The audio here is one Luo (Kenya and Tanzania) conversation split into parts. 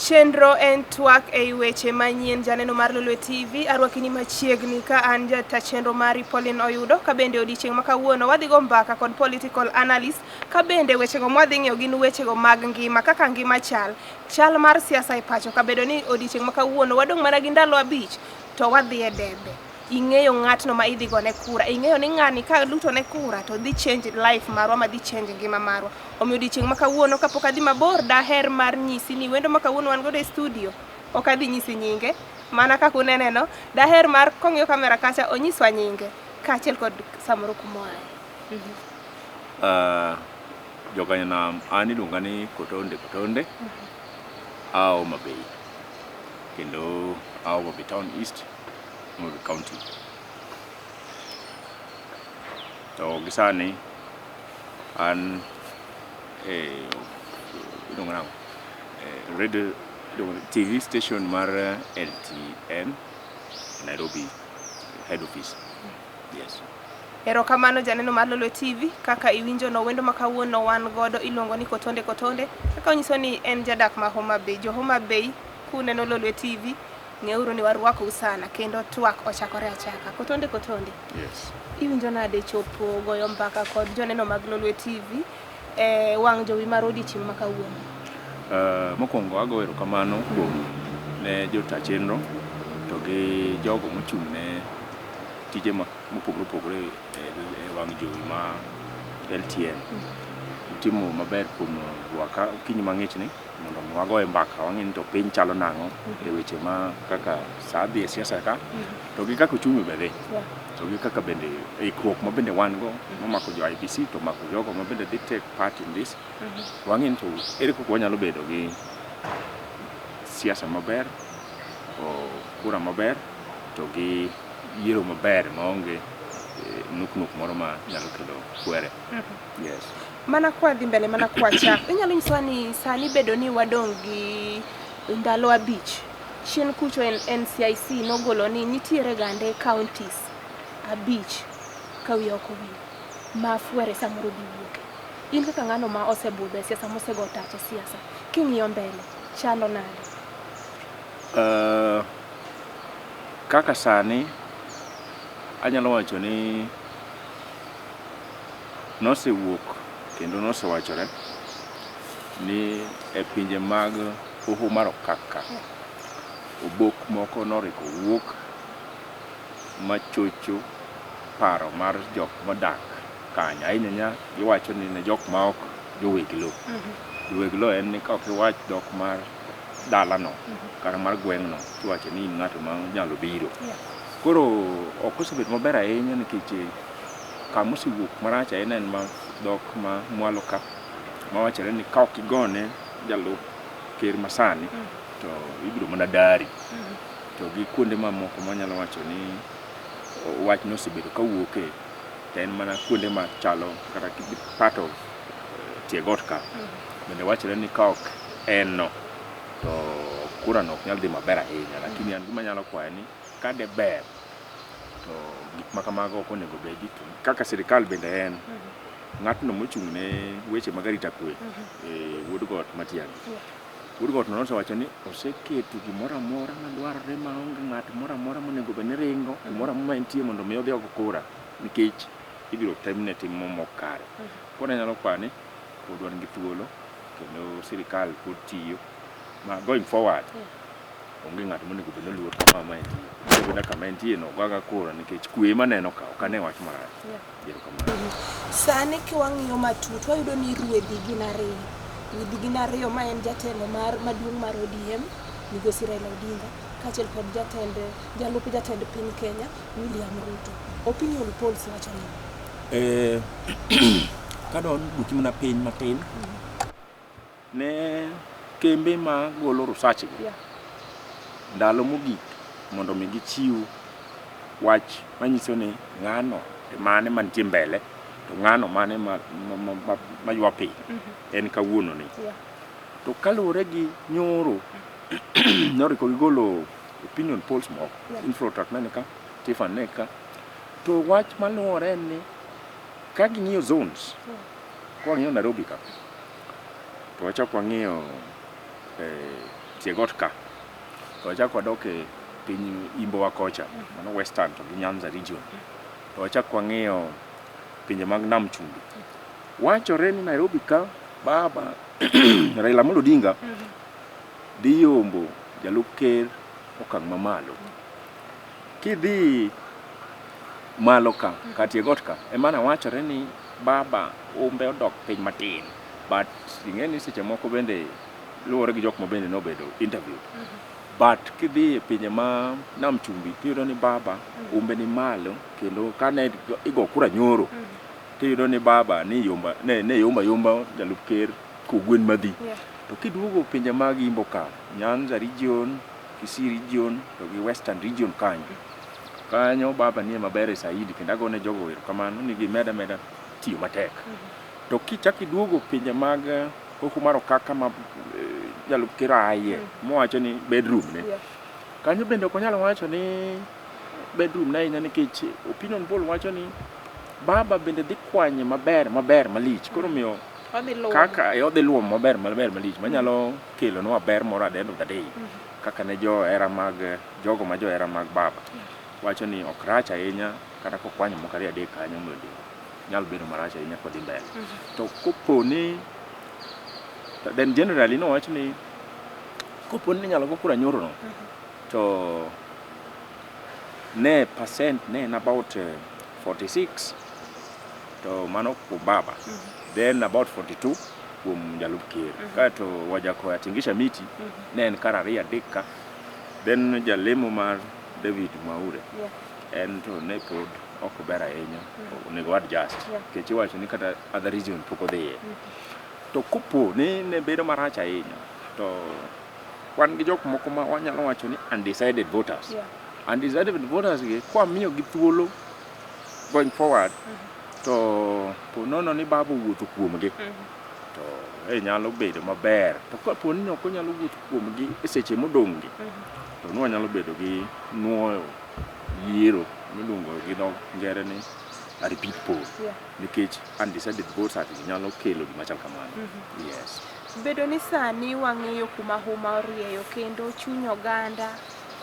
Chenro en twak ei weche manyien janeno mar Lolwe TV arwaki ni machiegni ka an jata chenro mari Pauline Oyudo ka bende odiechieng' ma kawuono wadhi go mbaka kod political analyst ka bende wechego mwadhi ng'iyo gin wechego mag ngima kaka ngima chal chal mar siasa e pacho ka bedo ni odiechieng' ma kawuono wadong' mana gi ndalo abich to wadhi e debe ing'eyo ng'atno ma idhi gone kura ing'eyo ni ng'ani ka lutone kura to dhi change life marwa ma dhi change ngima marwa omiyo odiechieng' ma kawuono kapok adhi mabor daher mar nyisi ni wendo ma kawuono wan godo e studio ok adhi nyisi nyinge mana kaka uneneno daher mar kong'iyo kamera kacha onyiswa nyinge kaachiel kod samoro kumoaye. Jokanyanam an iluonga ni Kotonde Kotonde a Homa Bay kendo a Homa Bay Town East, Homa Bay County. To gi sani an e iluongo nang'o? E radio iluongo ni TV station mar LTN Nairobi head office. Yes. Erokamano janeno mar Lolwe TV kaka iwinjo no wendo ma kawuono wan godo iluongo ni Kotonde Kotonde kaka onyiso ni en jadak ma Homa Bay. Jo Homa Bay kuneno Lolwe TV ng'euru ni warwakou sana kendo twak ochakore achaka. Kotonde Kotonde. Yes. Iwinjo nade chopo goyo mbaka kod joneno mag Lolwe TV e wang' jowi mar odiechieng' ma kawuono? Mokwongo ago erokamano kuom ne jota chenro to gi jogo mochung' ne tije mopogore opogore e wang' jowi ma LTN. Utimo maber kuom rwaka okinyi mang'ich ni mondo mi wagoye mbaka wang'e ni to piny chalo nang'o e weche ma kaka saa dhi e siasa ka to gi kaka uchumi be dhi to gi kaka bende ikruok ma bende wan go momako jo IEBC to omako jogo ma bende dhi take part in this wang'e ni to ere kaka wanyalo bedo gi siasa maber o kura maber to gi yiero maber maonge nuknuk moro ma nyalo kelo kwere. Yes. Mana kwa dhi mbele mana kwa chak inyalo nyisowa ni sani bedo ni wadong' gi ndalo abich chien kucho NCIC nogolo ni nitiere gande counties abich ka wiya ok owil ma fwere samoro dhi wuoke. In kaka ng'ano ma osebudho e siasa mosego tach e siasa king'iyo mbele chalo nade? Kaka sani anyalo wacho ni nosewuok kendo nosewachore ni e pinje mag hoho mar okak ka obok moko noriko wuok machocho paro mar jok modak kanyo ahinya ahinya giwacho ni ne jok ma ok joweg lo. Joweg lo en ni ka ok iwach dhok mar dalano kata mar gweng'no tiwacho ni in ng'ato ma nyalo biro. Koro ok osebedo maber ahinya nikech kama osewuok marach ahinya en ma dhok ma mwalo ka mawachore ni ka ok igone jalup ker masani to ibiro mana dari. To gi kuonde mamoko manyalo wacho ni wach nosebedo kawuoke to en mana kuonde machalo kata part of tie got ka bende wachore ni ka ok en no to kura no ok nyal dhi maber ahinya lakini an gima anyalo kwayo ni ka de ber to gik ma kamago ok onego bedi to kaka sirikal bende en ng'atno mochung' ne weche mag arita kwe e wuod got Matiang'i. Wuod got no nosewacho ni oseketo gimoro amora madwarore maonge ng'at moro amora monego bed ni ringo kumoro amora ma entie mondo mi odhi ogo kura nikech ibiro temne tim mok kare. Koro anyalo kwayo ni pod wan gi thuolo kendo sirikal pod tiyo ma going forward onge ng'at monego bed ni oluor kama ma entie. Onego bed ni kama entie no ogo agoya kura nikech kwe maneno ka ok ane wach marach. Erokamano. Sani kiwang'iyo matut wayudo ni ruedhi gin ariyo. Ruedhi gin ariyo ma en jatelo mar maduong' mar ODM migosi Raila Odinga kaachiel kod jatend jalup jatend piny Kenya William Ruto. Opinion polls wacho nang'o? Kadwa duoki mana piny matin ne kembe ma golo research gi ndalo mogik mondo mi gichiw wach manyiso ni ng'ano mane mantie mbele to ng'ano mane ma ywa piny en kawuono ni. To kaluwore gi nyoro noriko gigolo opinion polls moko Infotrak ne nika, Tiffany ne ka to wach maluwore en ni ka ging'iyo zones ka wang'iyo Nairobi ka to wachak wang'iyo tie got ka to wachak wadok e piny imbowa kocha, mano Western to gi Nyanza region, to wachak wang'iyo pinje mag Nam Chumbi. Wachore ni Nairobi ka baba Raila Amolo Odinga dhi yombo jalup ker okang' mamalo. Kidhi malo ka katie got ka emana wachore ni baba umbe odok piny matin, but ing'e ni seche moko bende luwore gi jok ma bende nobedo interview. But kidhi e pinje ma Nam Chumbi tiyudo ni baba umbe ni malo, kendo kane igo kura nyoro tiyudo ni baba ni yomba ne yomba yomba jalup ker kogwen madhi. To kiduogo pinje mag Imbo ka, Nyanza region, Kisii region to gi Western region kanyo, kanyo baba nie maber e saidi, kendo agone jogo erokamano ni gimeda meda tiyo matek. To kichak iduogo pinje mag hoho mar Okaka ma jalup ker aye mowacho ni bedroom ne kanyo bende ok onyal wacho ni bedroom ne ahinya, nikech opinion poll wacho ni baba bende dhi kwanye maber maber malich. Koro miyo kaka odhi luwo maber maber malich manyalo kelonwa ber moro at the end of the day. Kaka ne johera mag jogo ma johera mag baba wacho ni ok rach ahinya kata kokwanyo moko ariyo adek kanyo mondo nyal bedo marach ahinya kodhi mbele. To kopo ni then generally nowach ni kopo ni inyalo go kura nyoro no, to ne percent ne en about 46 to mano kuom baba, then about 42 kuom jalup ker. Kaeto Wajakoya Tingisha Miti ne en kar ariyo adek ka, then jalemo mar David Mwaure en to ne pod ok ober ahinya, onego adjust nikech iwacho ni kata other region pok odhiye. To kopo ni ne bedo marach ahinya, to wan gi jok moko ma wanyalo wacho ni undecided voters. Undecided voters gi kwamiyo gi thuolo going forward, to po nono ni baba owuotho kuomgi, to e nyalo bedo maber. To kapo ni ok onyalo wuotho kuomgi e seche modong' gi, to nwanyalo bedo gi nuoyo yiero miluongo gi dho ngere ni a repeat poll, nikech undecided voters gi nyalo kelo gima chal kamano. Yes. Bedo ni sani wang'eyo kuma huma orieyo kendo chuny oganda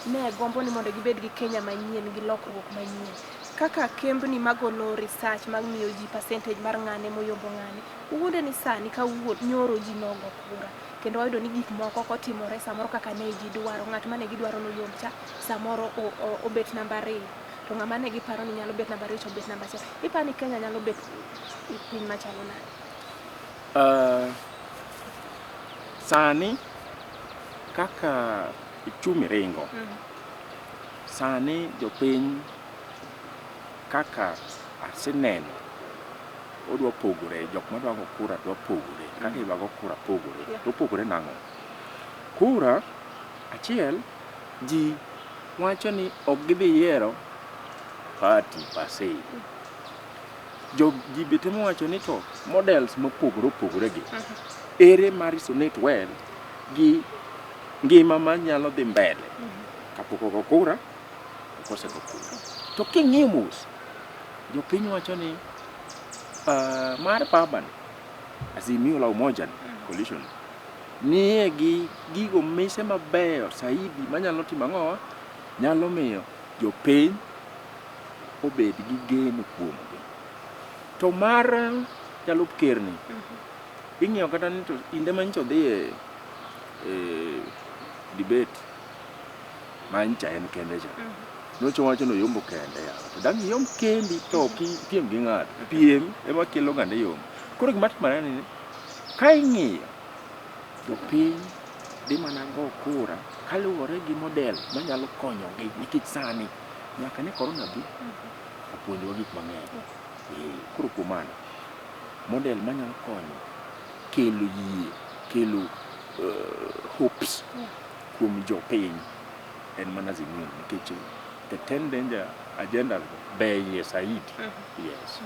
ne gombo ni mondo gibed gi Kenya manyien gi lokruok manyien. Kaka kembni magolo research mag miyo ji percentage mar ng'ane moyombo ng'ane, uwuonde ni sani kawuono nyoro ji nogo kura kendo wayudo ni gik moko ok otimore samoro kaka ne ji dwaro. Ng'at mane gidwaro noyomb cha samoro obet namba 2, to ng'ama ne giparo ni nyalo bet namba 2 to obet namba 1. Iparo ni Kenya nyalo bet piny machalo nade? Sani kaka uchumi ringo, sani jopiny kaka aseneno odwa pogore, jok madwa go kura dwa pogore, kaka idwa go kura pogore. To opogore nang'o? Kura achiel ji wacho ni ok gidhi yiero party per se. Jo ji be temo wacho ni to models mopogore opogore gi ere ma resonate well gi ngima manyalo dhi mbele kapok ogo kura, kosego kura. To king'iyo mos, jopiny wacho ni mar baba ni, Azimio la Umoja ni, coalition nie gi gigo mise mabeyo saidi manyalo timo ang'o, nyalo miyo jopiny obed gi geno kuomgi. To mar jalup ker ni, ing'iyo kata ni to kinde manyicha odhi e debate manyicha en kende cha, nocho wacho ni oyombo kende yawa. To dang' iyomb kendi to ok ipiem gi ng'ato. Piem ema kelo ng'ane yombo. Koro gima timore ni ka ing'iyo jopiny dhi mana go kura kaluwore gi model manyalo konyogi, nikech sani nyaka ne corona bi opuonjowa gik mang'eny. Koro kuom mano model manyalo konyo kelo yie, kelo hopes kuom jopiny en mana Azimio, nikech the 10 danger agenda berie saidi. Yes.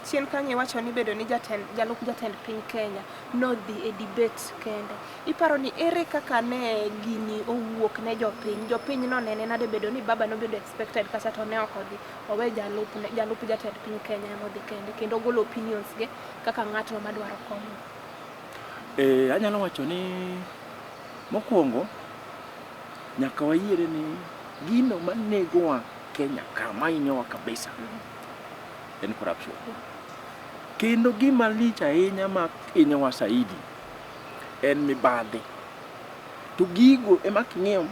Chien kanyo iwacho ni bedo ni jatend, jalup jatend piny Kenya nodhi e debate kende. Iparo ni ere kaka ne gini owuok ne jopiny? Jopiny nonene nade bedo ni baba nobedo expected kacha to ne ok odhi. Owe jalup, jalup jatend piny Kenya ema odhi kende kendo ogolo opinions ge kaka ng'atno madwaro konyo. Anyalo wacho ni Mokwongo, nyaka wayiere ni gino manegowa Kenya ka mahinyowa kabisa en corruption. Kendo gima lich ahinya ma hinyowa saidi en mibadhi. To gigo ema king'iyo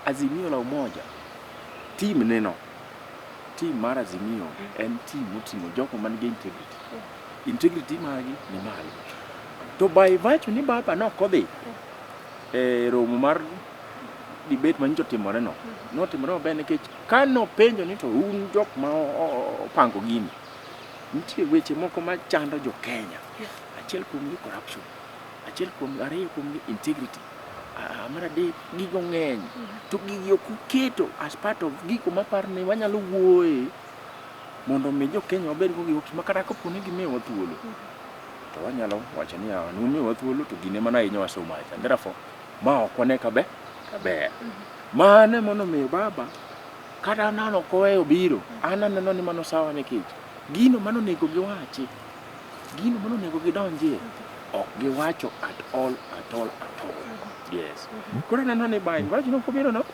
Azimio la Umoja, team neno, team mar Azimio en team moting'o jogo man gi integrity. Integrity margi ni malo. To by virtue ni baba nok odhi e romo mar debate manyicho otimore no, notimore maber nikech ka nopenjo ni to un jok ma opango gini, nitie weche moko machando jo Kenya. Achiel kuomgi corruption, achiel kuom ariyo kuomgi integrity, mar adek gigo ng'eny. To gigi ok uketo as part of gigo maparo ni wanyalo wuoye mondo mi jo Kenya wabed go gi hopes ma kata kapo ni gimiyowa thuolo to wanyalo wacho ni yawa numiyowa thuolo to gine mana hinyowa so much and therefore ma ok wane ka ber. Mano ema nomiyo baba kata nano ok oweyo biro an aneno ni mano sawa nikech gino manonego giwachi gino manonego gidonjie ok giwacho at all at all at all. Yes. Koro aneno ni by virtue ni ok obiro no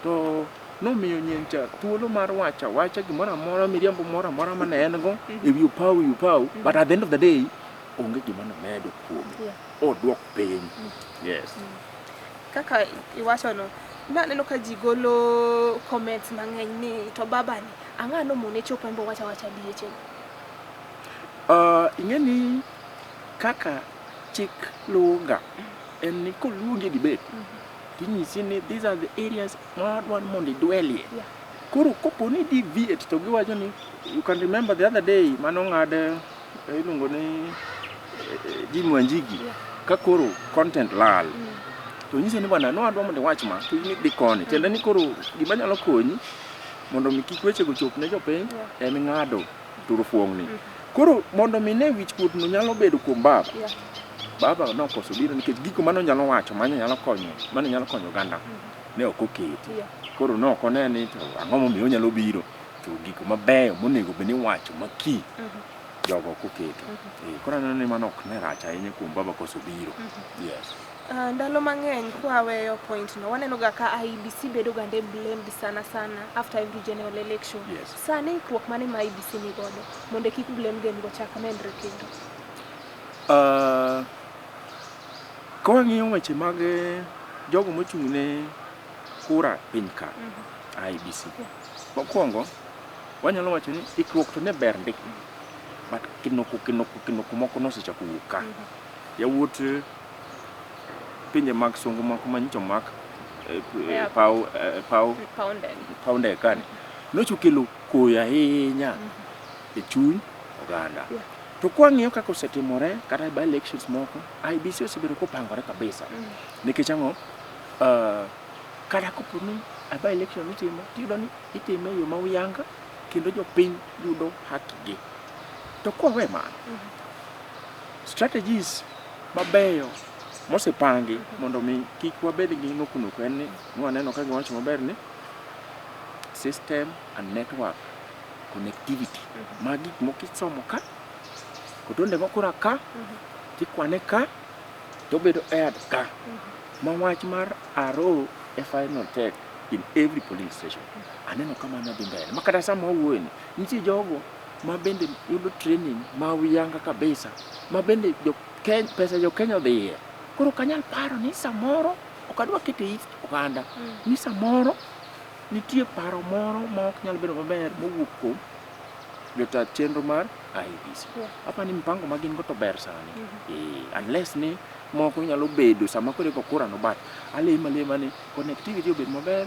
to nomiyo nyencha thuolo mar wacho awacha gimoro amora miriambo moro amora mane en go ewi opau ewi opau but at the end of the day onge gima nomedo kuome oduok piny. Yes. Kaka iwachono, naneno ka ji golo comments mang'eny ni to baba ni ang'o nomone chopo en bo wacho awacha dieche. Ing'e ni kaka chik luwoga en ni koluongi e debate tinyisi ni these are the areas ma wadwa ni mondo idwelie. Koro kopo ni deviate to giwacho ni you can remember the other day manong'ad iluongo ni Jimmy Wanjigi ka koro content lal to nyise ni bwana nwadwa mondo iwach ma to in idhi koni tiende ni koro gima nyalo konyi mondo mi kik wechego chop ne jopiny en ng'ado turufuong' Koro mondo mi ne wich kuot no nyalo bedo kuom baba baba nokoso biro nikech gigo mane onyalo wacho mane nyalo konyo mane nyalo konyo oganda ne ok oketi. Koro ne ok one ni to ang'o momiyo onyalo biro to gigo mabeyo monego bed ni iwacho ma ki jogo ok oketo. Koro aneno ni mano ok ne rach ahinya kuom baba koso biro. Yes. Ndalo mang'eny kwaweyo point no waneno ga ka IEBC bedo gande blamed sana sana after every general election. Yes. Sani ikruok mane ma IEBC ni godo mondo kik blame game go chak medre kendo? Ka wang'iyo weche mag jogo mochung' ne kura piny ka IEBC. Mokwongo wanyalo wacho ni ikruok to ne ber ndi but kinoko kinoko kinoko moko nosechako wuok ka. Yawuot pinje mag sungu moko manyicho mak paw paw paw ndege kani nochokelo koyo ahinya e chuny oganda. To kwang'iyo kaka osetimore kata by elections moko, IEBC osebedo kopangore kabisa. Nikech ang'o? Kata kopo ni a by election itimo, tiyudo ni itime e yo ma uyanga kendo jopiny yudo haki gi. To kwawe mano, strategies mabeyo mosepangi mondo mi kik wabed gi nuku nuku en ni nwaneno ka giwacho maber ni system and network connectivity ma gik moko isomo ka kotonde go kura ka tikwane ka tobedo aired ka ma wach mar RO e final take in every polling station aneno ka mano dhi mbele ma kata sama wawuoye ni nitie jogo ma bende yudo training ma uyanga kabisa ma bende jo Kenya, pesa jo Kenya odhiye koro ok anyal paro ni samoro ok adwa keto e it oganda ni samoro nitie paro moro ma ok nyal bedo maber mowuok kuom jota chenro mar IEBC. Apa ni mpango ma gin go to ber sani. Unless ni moko nyalo bedo sama koro iko kura no but alemo alema ni connectivity obed maber,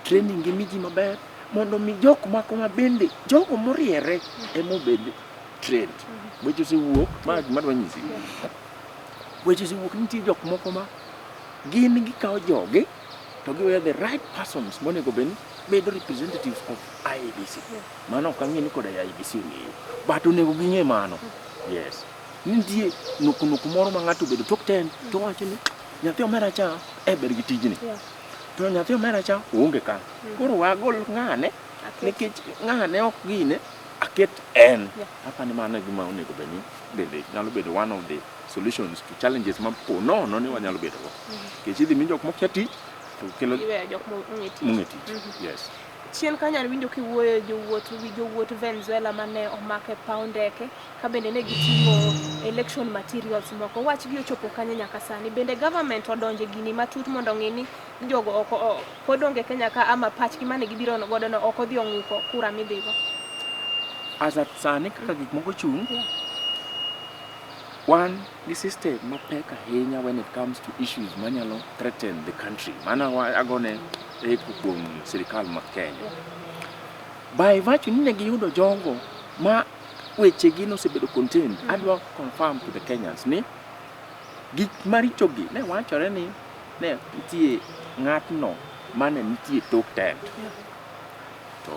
training gi miji maber mondo mi jok moko ma bende jogo moriere ema obed trained. Weche osewuok, ma gima adwa nyisi. Weche osewuok ni nitie jok moko ma gin gikawo jogi to giweyo the right persons monego bed ni bedo representatives of IEBC. Mano ok ang'e ni koda IEBC ong'eyo. But onego ging'e mano. Yes. Nitie nuku nuku moro ma ng'ato obedo tok ten to wacho ni nyathi omera cha e ber gi tijni. To nyathi omera cha oonge ka. Koro wagol ng'ane nikech ng'ane ok gine aket en. Apa ni mano e gima onego bed ni bende nyalo bedo one of the solutions to challenges ma po nono ni wanyalo bedo go. Nikech idhi mi jok mokia tich to kelo Iweyo jok mong'e tich. mong'e tich. Yes. Chien kanyo an winjo kiwuoyo jowuoth wi jowuoth Venezuela mane omak e paw ndeke ka bende ne giting'o election materials moko. Wachgi ochopo kanye nyaka sani? Bende government odonje gini matut mondo ong'i ni jogo ok pod onge Kenya ka ama pachgi mane gibiro godo no ok odhi ong'uko kura midhigo? As at sani kaka gik moko chung', Yeah. wan gi system mapek ahinya when it comes to issues manyalo threaten the country. Mano agone eko kuom sirikal ma Kenya. By virtue ni ne giyudo jogo ma wechegi nosebedo contained, adwa confirm to the Kenyans ni gik maricho gi ne wachore ni ne nitie ng'atno mane nitie tok tent. To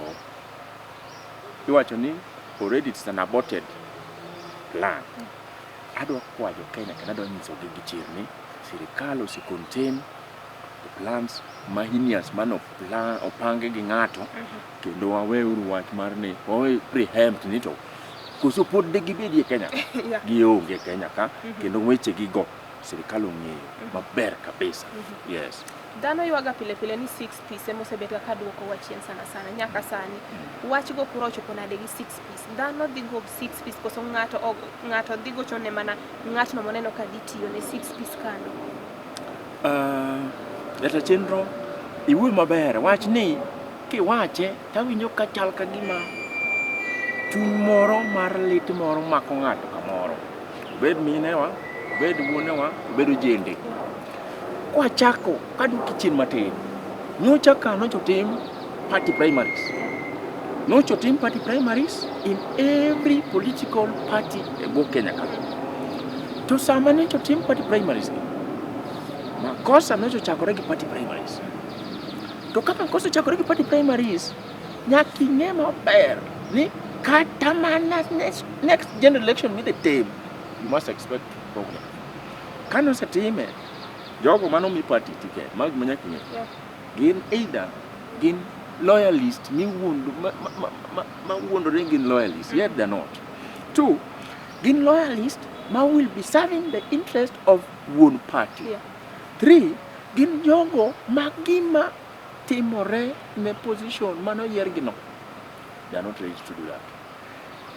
iwacho ni already it's an aborted plan. Adwa kwayo jo Kenya kendo adwa nyisogi gi chir ni sirikal ose contain the plans ma heinous mane opangi gi ng'ato kendo waweuru wach mar ni wawe preempt ni to koso pod de gibedie Kenya ka. Gionge Kenya ka kendo weche gi go sirikal ong'eyo maber kabisa. Yes. Dhano ywaga pile pile ni six piece ema osebet ka duoko wa chien sana sana nyaka sani. Wach go kura ochopo nade gi six piece? Dhano dhi go six piece koso ng'ato ng'ato dhi gocho ne mana ng'atno moneno ka dhi tiyo ne six piece kando? Jata chenro iwuoyo maber wach ni kiwache tawinjo ka chal ka gima chuny moro mar lit moro mako ng'ato kamoro. Obed minewa, obed wuonewa, obed ojende. Kwachako kaduoki chien matin, nyocha ka nocha otim party primaries. Nocha otim party primaries in every political party e bwo Kenya ka. To sama nyocha otim party primaries gi, makosa nocha ochakore gi party primaries. To ka makosa ochakore gi party primaries, nyaka ing'e maber ni kata mana next general election midhi tim, you must expect problem. Kane osetime, jogo manomi party ticket, mago gima nyaka ing'e, gin either gin loyalist miwuondo ma wuondore ni gin loyalist, yet they're not. Two, gin loyalist ma will be serving the interest of wuon party. Three, gin jogo ma gima timore ne position manoyiergi no. They are not ready to do that.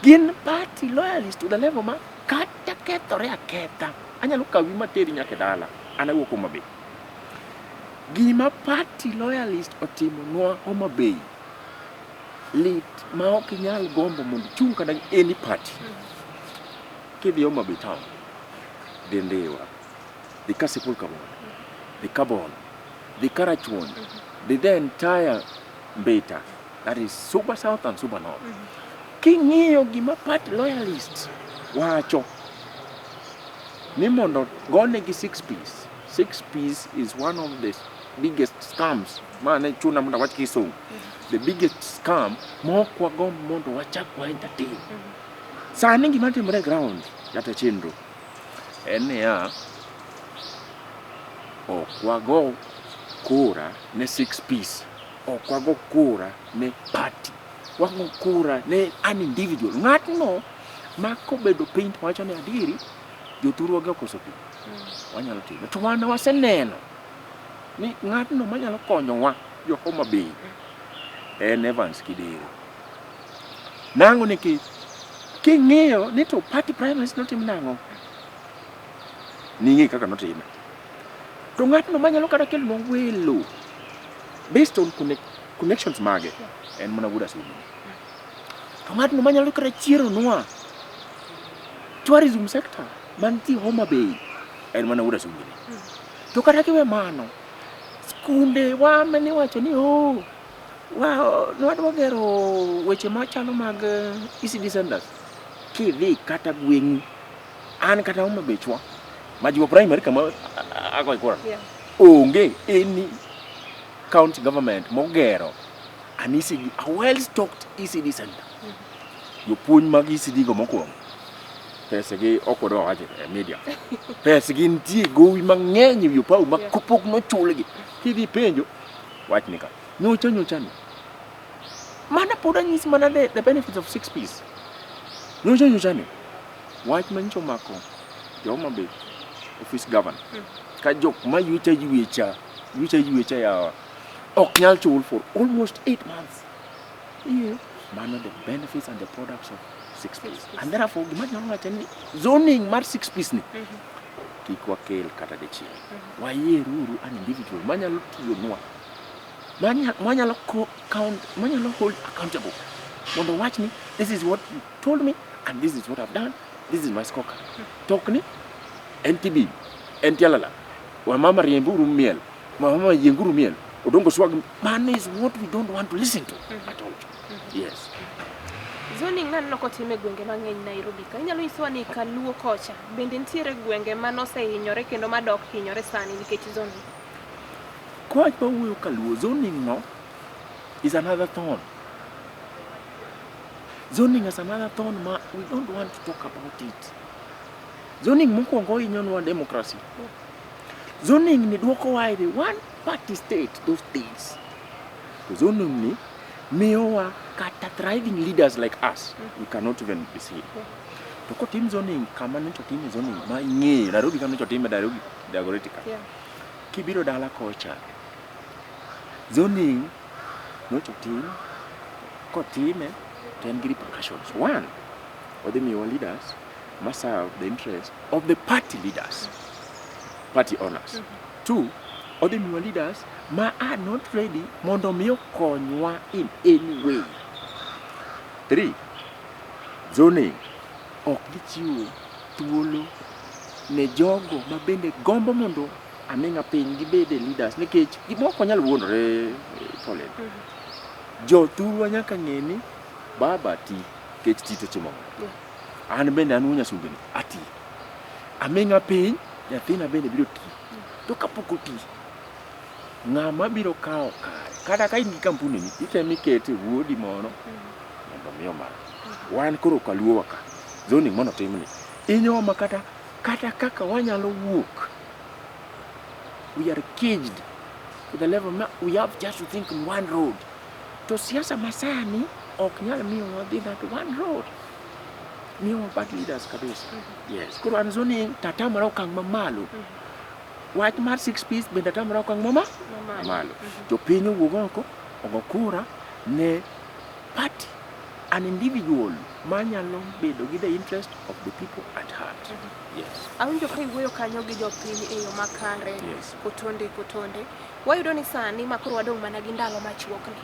Gin party loyalist to the level ma kata kethore aketha, anyalo kawi materi nyaka e dala, an awuok Homa Bay. Gima party loyalist otimonwa Homa Bay, lit ma ok inyal gombo mondo ichung' kata gi any party. Kidhi Homa Bay town, dhi Ndhiwa, dhi Kasipul Kabondo, dhi Kabondo, dhi Karachuonyo, dhi the entire Mbita, that is Suba South and Suba North. King'iyo gima party loyalist wacho ni mondo gonegi six piece. Six piece is one of the biggest scams. Ma ne chuna mondo awach kisungu. The biggest scam ma ok wagomb mondo wachak wa entertain. Sani gima timore e ground kata chenro en niya, ok wago kura ne six piece, ok wago kura ne party, wago kura ne an individual. Ng'atno ma kobedo piny to wacho ni adieri jothurwa gi okoso pi, wanyalo timo. To wan waseneno ni ng'atno manyalo konyowa jo Homa Bay en Evans Kidero. Nang'o nikech king'iyo ni to party primaries notim nang'o? Ning'e kaka notime. To ng'atno manyalo kata kelonwa welo based on connections mage en mana wuod Asumbi. To ng'atno manyalo kata chieronwa tourism sector mantie Homa Bay en mana wuod Asumbi. To kata kiwe mano, skunde wa mane iwacho ni oh, wadwa gero weche machalo mag ECD centers. Kidhi kata gweng'u, an kata Homa Bay chwa, Majiwo Primary kama agoye kura, onge any county government mogero an ECD, a well-stocked ECD center. Jopuonj mag ECD go mokwongo, pesgi ok wadwa wacho e media. Pesgi nitie gowi mang'eny e wi opau ma pok nochulgi. Kidhi penjo, wach ni ka. Nyocha nyocha ni. Mana pod anyisi mana the benefits of six piece. Nyocha nyocha ni. Wach manyicho omako jo Homa Bay office governor ka jok ma ywecha ywecha ywecha ywecha yawa ok nyal chul for almost 8 months. Yeah. Mano the benefits and the products of six Ps. And therefore gima nyalo wacho ni zoning mar six Ps ni kik wakel kata dichiel. Wayieruru an individual manyalo tiyonwa manyalo count manyalo hold accountable mondo wach ni this is what you told me and this is what I've done, this is my scorecard. Tok ni en TB, en tialala, wamama riemburu miel, wamama yienguru miel, odongo swag, mano is what we don't want to listen to at all. Yes. Zoning naneno kotim e gwenge mang'eny Nairobi ka. Inyalo nyisowa ni Kaluo kocha bende nitiere gwenge manosehinyore kendo madok hinyore sani nikech zoning? Kwa wawuoyo Kaluo, zoning no is another thorn. Zoning is another thorn ma we don't want to talk about it. Zoning mokwongo hinyonwa democracy. Zoning ni dwokowa e the one party state those days. To zoning ni miyowa kata thriving leaders like us, we cannot even be seen. To kotim zoning kama nyocha otime zoning ma ing'eyo Nairobi kama nyocha otime Nairobi Dagoretti ka. Kibiro dala kocha, zoning nyocha otim, kotime to en gi repercussions. One, odhi miyowa leaders ma serve the interest of the party leaders, party owners. Two, odhi miyowa leaders ma are not ready mondo mi okonywa in any way. Three, zoning ok dhi chiwo thuolo ne jogo ma bende gombo mondo aming'a piny gibed e leaders nikech gima ok wanyal wuondore Pauline. Jothurwa nyaka ng'e ni baba ti kech ti to chimo ng'ato. An bende an wuon Nyasumbini ati. Aming'a piny nyathina bende biro ti. To kapok oti, ng'ama biro kawo kare kata ka in gi kampuni ni itemo ikete wuodi moro mondo mi omak. Wan koro kaluowa ka zoning mondo otimni inyowa ma kata kata kaka wanyalo wuok we are caged to the level ma we have just to think in one road. To siasa masani ok nyal miyo wadhi that one road. Miyowa bad leaders kabisa. Yes. Koro an zoning tatamora okang' mamalo. Wach mar six Ps bende atamora okang' mama mamalo. Jopiny owuog oko ogo kura ne party an individual manyalo bedo gi the interest of the people at heart. Yes. Awinjo ka iwuoyo kanyo gi jopiny e yo makare. Yes. Kotonde kotonde. Wayudo ni sani ma koro wadong' mana gi ndalo machuok ni.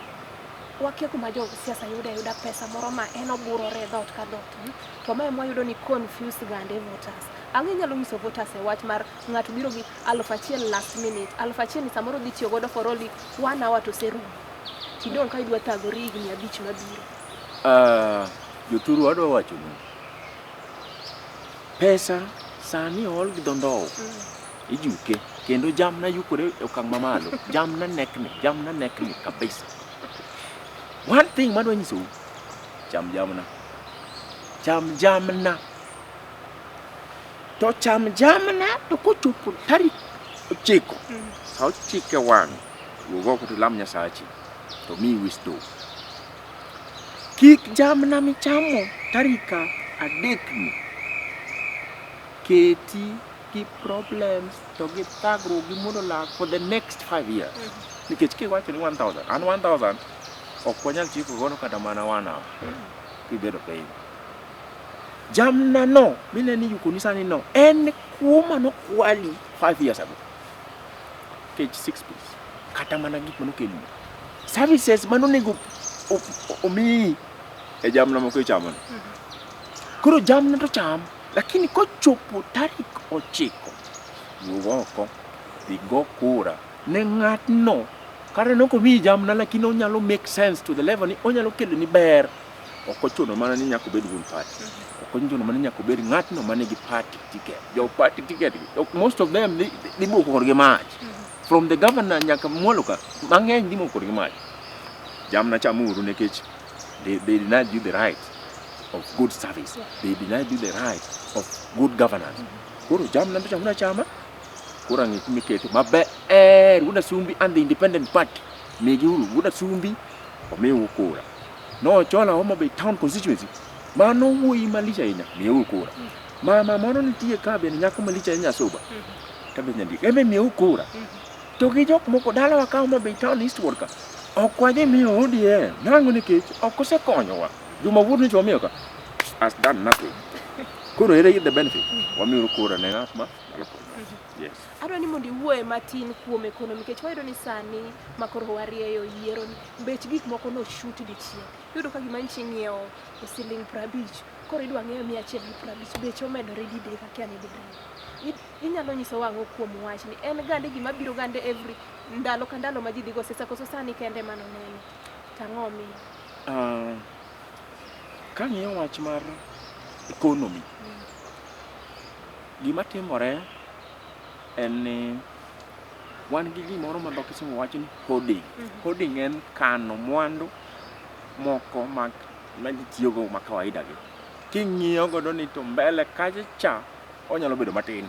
Wakia kuma jo siasa yudo ayuda pesa moro ma en oburore e dhoot ka dhoot. To mae mwayudo ni confuse gande voters. Ang'o inyalo nyiso voters e wach mar ng'ato biro gi 1000 last minute. 1000 ni samoro dhi tiyo godo for only one hour to oserumo. Tidong' ka idwa thagori higni 5 mabiro. Jothuru adwa wachonu. Pesa sani ool gi dho ndowo. Ijuke kendo jamna yukore e okang' mamalo. Jamna nekni, jamna nekni kabisa. One thing madwa nyisou, cham jamna. Cham jamna. To cham jamna to kochopo tarik 9, sa 9 e wang', wuog oko to ilam Nyasachi to miyi wisdom. Kik jamna michamo tarik 3 ni keti gi problems to gi thagruok gi muodo lak for the next 5 years. Nikech kiwacho ni 1000, an 1000 ok wanyal tieko godo kata mana one hour kibedo piny. Jamna no mineno iyukoni sani no en kuo manokwali 5 years ago. Kech 6 Ps kata mana gik manokelni. Services manonego omiyi e jamna moko ichamo ni. Koro jamna to cham, lakini kochopo tarik 9, wuog oko, dhi go kura ne ng'atno. Kata ne ok omiyi jamna lakini onyalo make sense to the level ni onyalo keloni ber. Ok ochuno mana ni nyaka obed wuon party. Ok ochuno mana ni nyaka obed ng'atno manigi party ticket. Jo party ticket, most of them dhi moko kodgi mach. From the governor nyaka mwalo ka, mang'eny dhi moko kodgi mach. Jamna chamuru nikech they denied you the right of good service. They denied you the right of good governance. Koro jamna to chamuna chama, koro ang'e kuma iketo maber. Wuod Asumbi and the Independent Party, migiuru Wuod Asumbi omiu kura. Nochola Homa Bay Town constituency, mano wuoyi malich ahinya, miyeuru kura. Mama moro nitie ka bende nyako malich ahinya Suba. Tabe nyandik. Eme miyo kura. To gi jok moko dalawa ka Homa Bay town Eastward ka. Ok wadhi miyo ODM. Nang'o nikech ok osekonyowa. Juma wuod nyocha wamiyo ka has done nothing. Koro ere the benefit? Wamiyo kura ne ng'at ma nyalo konyowa. Yes. Adwa ni mondo iwuoye matin kuom economy nikech wayudo ni sani ma koro warieyo yiero ni bech gik moko noshoot dichiel. Iyudo ka gima nchi ing'iewo siling 50 koro idwa ng'iewe 150 beche omedore didek akia ni diriyo. Inyalo nyisowa ang'o kuom wachni? En gande gima biro gande every ndalo ka ndalo ma ji dhi go siasa koso sani kende ema noneno? To ang'o omiyo? Kang'iyo wach mar economy, gima timore en ni wan gi gimoro ma dho kisungu wacho ni hoarding. Hoarding en kano mwandu moko mag ma ji tiyogo ma kawaida gi. King'iyo godo ni to mbele kacha cha onyalo bedo matin.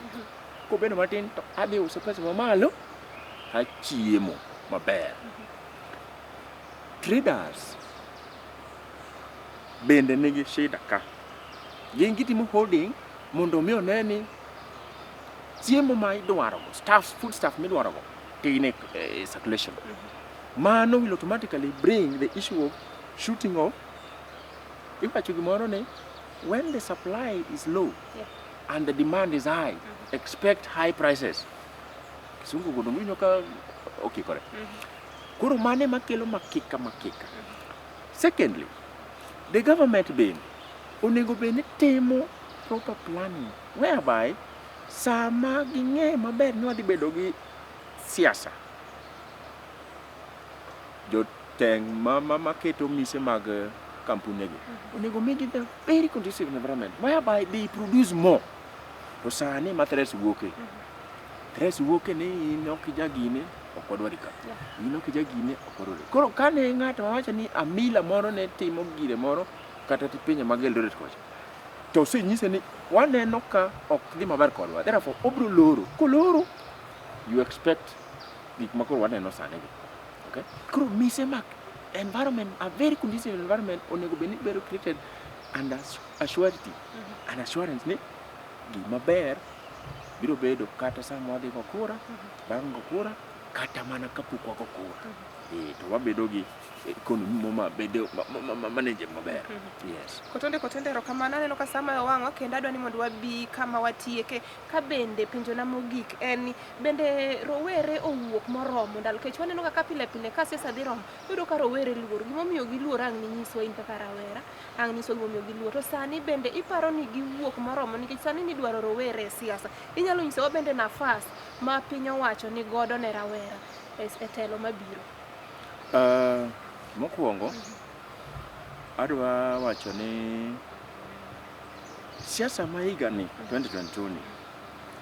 Kobedo matin to adhi use pesa mamalo achiemo maber. Traders bende nigi shida ka. Gin gitimo hoarding mondo mi one ni chiemo ma idwarogo, stuff, food stuff midwarogo tin e circulation. Mano will automatically bring the issue of shooting of iwacho gimoro ni when the supply is low and the demand is high, expect high prices. Kisungu go donge ka okikore. Koro mano ema kelo makika makika. Secondly, the government bende onego bed ni timo proper planning whereby sama ging'e maber ni wadhi bedo gi siasa, joteng maketo mise mag kampune gi onego migi the very conducive environment whereby they produce more. To sani ma threats wuoke. Threats wuoke ni in ok ija gine, ok wadwari ka. In ok ija gine, ok wadwari. Koro kane ng'ato wawacho ni amila moro ne timo gire moro kata pinje mag Eldoret kocha, to osenyise ni waneno ka ok dhi maber kodwa. Therefore, obiro loro. Koloro, you expect gik ma koro waneno sani gi. Okay? Koro mise mag environment, a very conducive environment onego bed ni bedo created under assurity and assurance ni gima ber biro bedo kata sama wadhi go kura, bang' go kura, kata mana kapok wago kura. To wabedo gi economy mo ma bedo manage maber. Yes. Kotonde kotonde erokamano aneno ka sama owang'wa kendo adwa ni mondo wabi kama watieke ka bende penjona mogik en ni bende rowere owuok moromo ndalo kech waneno kaka pile pile ka siasa dhi romo iyudo ka rowere luor gimomiyo giluor ang' ninyiswa in kaka rawera ang' nyiswa gimomiyo giluor to sani bende iparo ni giwuok moromo nikech sani nidwaro rowere e siasa inyalo nyisowa bende nafas ma piny owacho ni godo ne rawera e telo mabiro. Mokwongo, adwa wacho ni siasa ma higa ni 2022 ni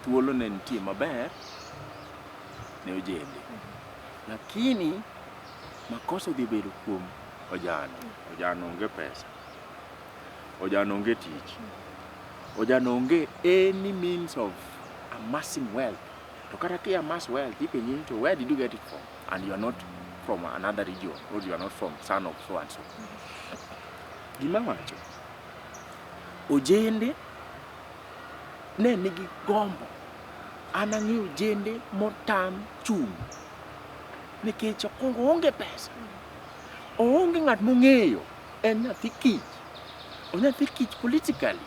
thuolo ne nitie maber ne ojende. Lakini makosa odhi bedo kuom ojana. Ojana onge pesa. Ojana onge tich. Ojana onge any means of amassing wealth. To kata ki amass wealth, ipenji ni to where did you get it from? And you are not from another region, or you are not from son of so and so. Gima wacho, ojende ne nigi gombo. An ang'eyo ojende motam chung' nikech okwongo oonge pesa. Oonge ng'at mong'eyo, en nyathi kich. Onyathi kich politically.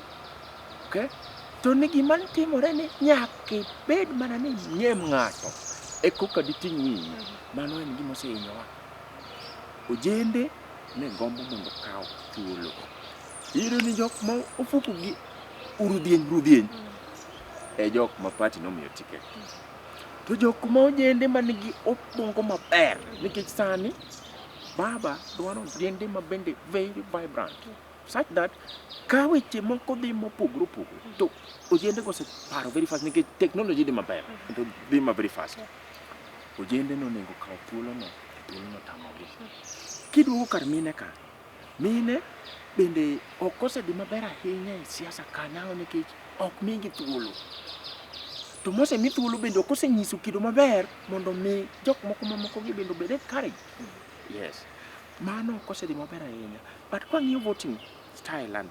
Okay? To ni gima timore ni nyaka ibed mana ni ing'e ng'ato e koka diting' wiyi. Mano en gima osehinyowa. Ojende ne gombo mondo okaw thuolo. Iyudo ni jok ma ofuku gi urudhieny rudhieny e jok ma party nomiyo ticket. To jok ma ojende man gi obwongo maber nikech sani baba dwaro ojende ma bende very vibrant such that ka weche moko dhi mopogore opogore to ojende go oseparo very fast nikech technology dhi maber kendo dhi ma very fast. Ojende nonego kaw thuolono to thuolono otamogi. Kiduogo kar mine ka, mine bende ok osedhi maber ahinya e siasa ka nang'o nikech ok migi thuolo. To mosemi thuolo bende ok osenyiso kido maber mondo mi jok moko mamoko gi bende obed encouraged. Yes. Mano ok osedhi maber ahinya. But kwang'iyo voting style and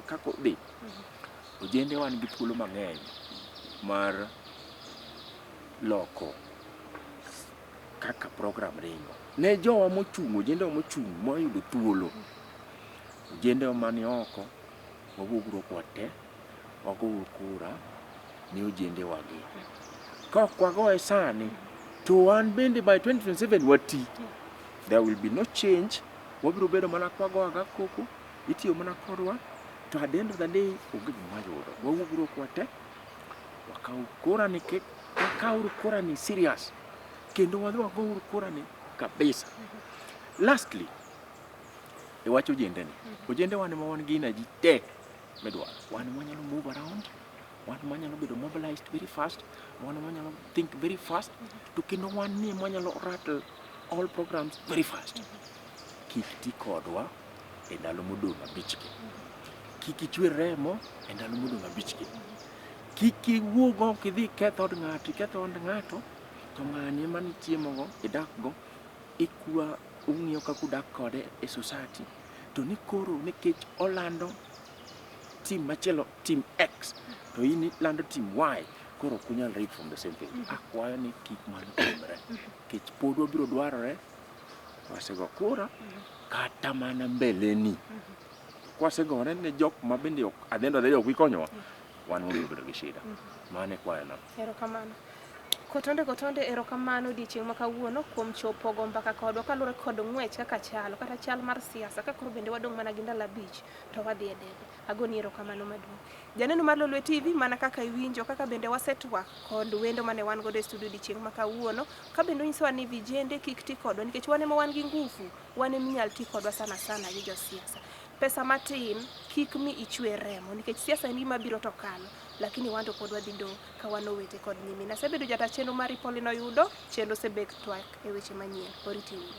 kaka odhi, Ojende wan gi thuolo mang'eny mar loko kaka program ringo. Ne jowa mochung', ojendewa mochung' moyudo thuolo, ojendewa mani oko, wawuog uru oko te, wagouru kura ne ojendewagi. Ka ok wagoye sani, to wan bende by 2027 wati. There will be no change. Wabiro bedo mana kwago aga koko, itiyo mana kodwa, to at the end of the day, onge gima wayudo. Wawuog uru oko wate, wakaw kura ni kik, wakawuru kura ni serious. Kendo wadhi wagouru kura ni kabisa. Lastly, e wach ojende ni, ojende wan ema wan gi energy te midwaro. Wan wanyalo move around, wan wanyalo bedo mobilized very fast, wan wanyalo think very fast, to kendo wan ni wanyalo rattle all programs very fast. Kik ti kodwa e ndalo modong' abichgi. Kik ichwer remo e ndalo modong' abichgi. Kik iwuog oko idhi iketh od ng'ato, iketh od ng'ato, to ng'ani ema nichiemogo, idakgo, ikwa ung'iyo kaka udak kode e society. To ni koro nikech olando team machielo, team X, to in ilando team Y, koro ok unyal read from the same page. Akwayo ni kik mano timre. Nikech pod wabiro dwarore wasego kura kata mana mbeleni. Kwasegore ne jok ma bende ok at the end of the day ok gikonyowa, wan wabiro bedo gi shida. Mano e kwayona. Erokamano. Kotonde kotonde erokamano odiechieng' ma kawuono kuom chopo go mbaka kodwa kaluwore kod ng'wech kaka chalo kata chal mar siasa ka koro bende wadong' mana gi ndalo abich to wadhi e debe. Agoni erokamano maduong'. Janeno mar Lolwe TV mana kaka iwinjo kaka bende wasetwak kod wendo mane wan godo e studio odiechieng' ma kawuono ka bende onyisowa ni vijende kik ti kodwa nikech wan ema wan gi ngufu, wan ema inyal ti kodwa sana sana gi josiasa. Pesa matin kik mi ichwer remo nikech siasa en gima biro to kalo, lakini wan to pod wadhi dong' ka wan owete kod nyimine. Asebedo jata chenro mari Pauline Oyudo, chenro Sebek twak e weche manyien. Oriti uru.